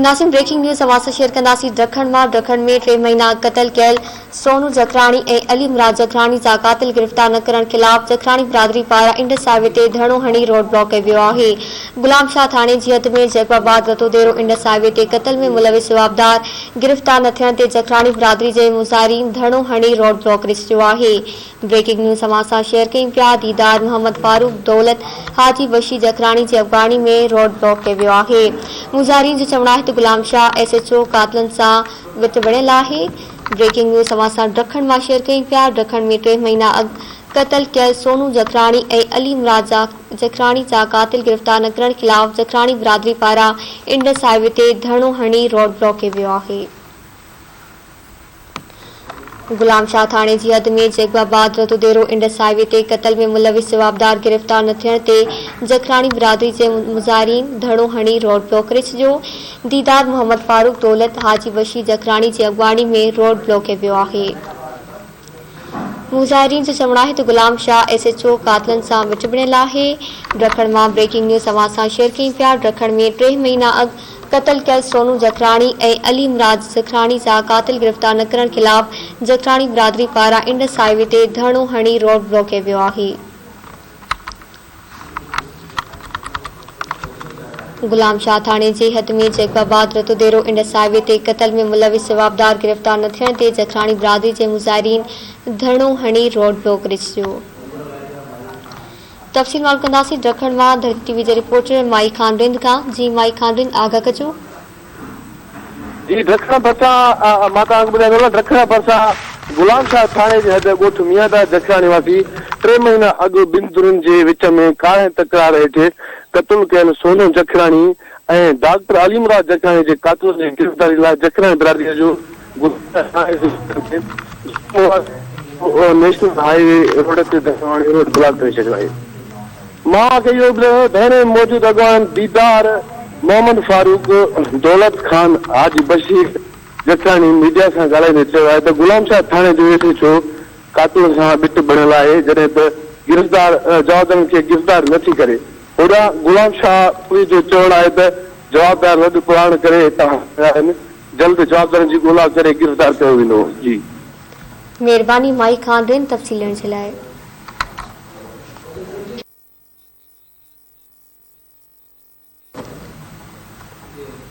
ناظرين breaking news اوهان سان شيئر ڪنداسين ڊکڻ مان ڊکڻ ۾ ٽي مهينا اڳ قتل ڪيل سونو جکراڻي ۽ علي مراد جکراڻي جا قاتل گرفتار نه ڪرڻ خلاف جکراڻي برادري پاران انڊس هاء وي تي ڌرڻو هڻي روڊ بلاڪ ڪيو ويو آهي غلام شاهه ٿاڻي جي حد ۾ جيڪب آباد رتوديرو انڊس هاء وي تي قتل ۾ ملوث جوابدار گرفتار نه ٿيڻ تي جکراڻي برادري جي مظاهرين ڌرڻو هڻي روڊ بلاڪ ڪري ڇڏيو آهي بريڪنگ نيوز اوهان سان شيئر ڪيون پيا ديدار محمد فاروق دولت حاجي بشير جکراڻي جي اڳواڻي ۾ روڊ بلاڪ ڪيو ويو آهي مظاهرين جو چوڻ آهي ته Ghulam Shah S H O قاتلن سان وٽ وڙهيل آهي بريڪنگ نيوز اوهان سان ڊکڻ مان شيئر ڪيون پيا ڊکڻ ۾ ٽي مهينا اڳ قتل ڪيل سونو جکراڻي ۽ علي مراد جکراڻي جا قاتل گرفتار نه ڪرڻ خلاف جکراڻي برادري پاران انڊس هاء وي تي ڌرڻو هڻي روڊ بلاڪ ڪيو ويو آهي. غلام شاهه ٿاڻي جي حد ۾ جيڪب آباد رتوديرو انڊس هاء وي تي قتل ۾ ملوث جوابدار گرفتار نه ٿيڻ تي جکراڻي برادري جي مظاهرين ڌرڻو هڻي روڊ بلاڪ ڪري ڇڏيو، ديدار محمد فاروق دولت حاجي بشير جکراڻي جي اڳواڻي ۾ روڊ بلاڪ ڪيو ويو آهي. مظاهرين جو چوڻ آهي ته Ghulam Shah S H O قاتلن سان مٺ بڻيل آهي. ڊکڻ مان بريڪنگ نيوز اوهان سان شيئر ڪيون پيا ڊکڻ ۾ ٽي مهينا اڳ قتل ڪيل سونو جکراڻي ۽ علي مراد جکراڻي جا قاتل گرفتار نه ڪرڻ خلاف جکراڻي برادري پاران انڊس هاء وي تي ڌرڻو هڻي روڊ بلاڪ ڪيو ويو آهي. غلام شاهه ٿاڻي جي حد ۾ جيڪب آباد رتوديرو انڊس هاء وي تي قتل ۾ ملوث جوابدار گرفتار نه ٿيڻ تي جکراڻي برادري جي مظاهرين ڌرڻو هڻي روڊ بلاڪ ڪري ڇڏيو. تفصيل معلوم ڪنداسين ڊکڻ مان ڌرتي ٽي وي جي رپورٽر مائي خان رند کان جي مائي خان رند آگاهه ڪجو. جي ڊکڻ ڀرسان مان توهان کي ٻڌائيندو هلان ڊکڻ ڀرسان غلام شاهه ٿاڻي جي حد ڳوٺ ميان داد جکراڻي واسي ٽي مهينا اڳ ٻن ڌرين جي وچ ۾ ڪارنهن تڪرار هيٺ قتل ڪيل سونو جکراڻي ۽ ڊاڪٽر علي مراد جکراڻي جي قاتلن جي گرفتاري لاء جکراڻي برادري جو غلام شاهه ٿاڻي جي وچ ۾ نيشنل هاء وي روڊ تي ڌرڻو هڻي روڊ بلاڪ ڪري ڇڏيو آهي. مان کي اهو ٻڌايو ڌرڻي ۾ موجود اڳواڻن ديدار محمد فاروق، دولت خان، حاجي بشير جکراڻي ميڊيا سان ڳالهائيندي چيو آهي ته غلام شاهه ٿاڻي جو ايس ايڇ او قاتلن سان ٻٽ بڻيل آهي جڏهن ته گرفتار جوابدارن کي گرفتار نه ٿي ڪري. هوڏانهن غلام شاهه پوليس جو چوڻ آهي ته جوابدار لڏ پلاڻ ڪري هتان هليا ويا آهن جلد جوابدارن جي ڳولا ڪري گرفتار ڪيو ويندو. جي. مھرباني مائي خان رند تفصيل ڏيڻ جي لاء.